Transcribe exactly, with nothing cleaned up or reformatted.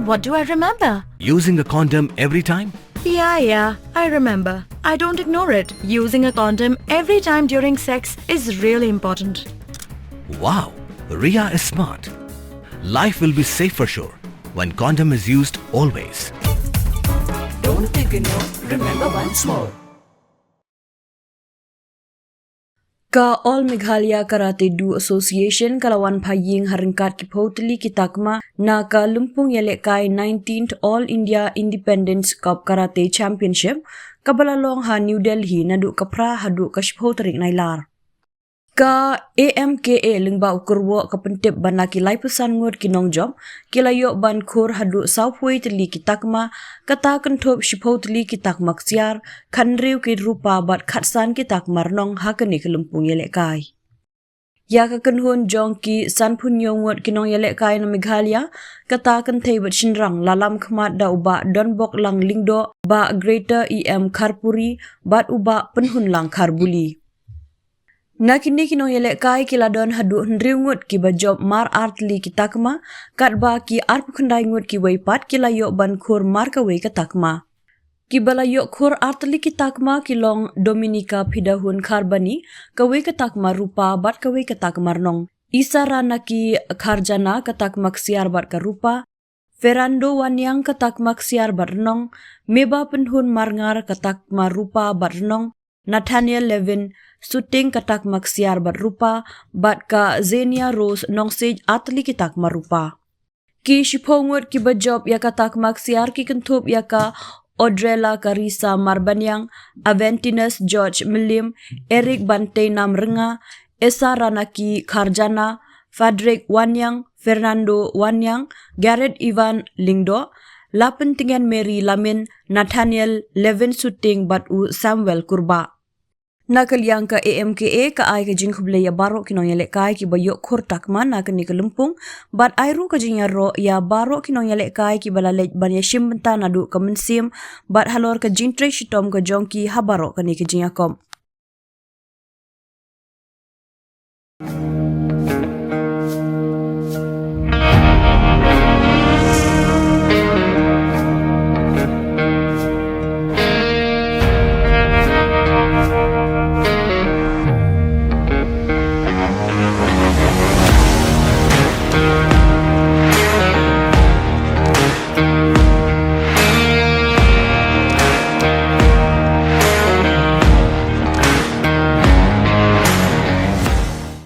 What do I remember? Using a condom every time? Yeah, yeah, I remember. I don't ignore it. Using a condom every time during sex is really important. Wow, Ria is smart. Life will be safe for sure when condom is used always. Don't ignore, remember once more. Ka All Meghalaya Karate Do Association ka la wan pha ïing ha ryngkat ki phew tylli ki takma na ka lympung ïalehkai nineteenth All India Independence Cup Karate Championship kaba la long ha New Delhi naduh ka phra haduh ka shiphew tarik Nailar. Ka A M K A lyngba u kyrwoh ka pyntip ba na ki laiphew san ngut ki nongjop ki la ïoh ban khur haduh sawphew tylli ki takma, kata kynthup shiphew tylli ki takma ksiar, khathynriew ki rupa bad khatsan ki takma rnong ha kane ka lympung ïalehkai. Ïa ka kynhun jong ki sanphew hynñiew ngut ki nongïalehkai na Meghalaya, kata kynthei bad shynrang la lam khmat da u Bah Donboklang Lyngdoh, Bah Greater E M Kharpuri bad u Bah Pynhunlang Kharbuli. Na kine ki nongïalehkai ki la don haduh hynriew ngut kiba jop mar ar tylli ki takma, katba ki arphew khyndai ngut kiwei pat ki la ïoh ban khur mar kawei ka takma. Kiba la ïoh khur ar tylli ki takma ki long Dominica Phidahun Kharbani, kawei ka takma rupa bad kawei ka takma rnong. Isaranaki Kharjana ka takma ksiar bad ka rupa. Fernando Waniang ka takma ksiar bad rnong. Meba Pynhun Marngar ka takma rupa bad rnong. Nathaniel Levin Suting ka takma ksiar bad rupa, bad ka Zenia Rose Nongsej ar tylli ki takma rupa. Ki shiphew ngut kiba jop ïa ka takma ksiar ki kynthup ïa ka Audrella Karisa Marbaniang, Aventinus George Mylliem, Eric Banteinam Rnga, Esa Ranaki Kharjana, Frederick Waniang, Fernando Waniang, Gareth Ivan Lyngdoh, Lapyntngen Mary Lamin, Nathaniel Levin Suting bad u Samuel Kurbah. Na ka liang ka A M K A ka ai ka jingkhublei ïa baroh ki nongïalehkai kiba ïoh khur takma na kane ka lympung, bad ai ruh ka jingïaroh ïa baroh ki nongïalehkai kiba la leit ban ïashim bynta naduh ka mynsiem bad halor ka jingtrei shitom ka jong ki ha baroh kane ka jingïakhop.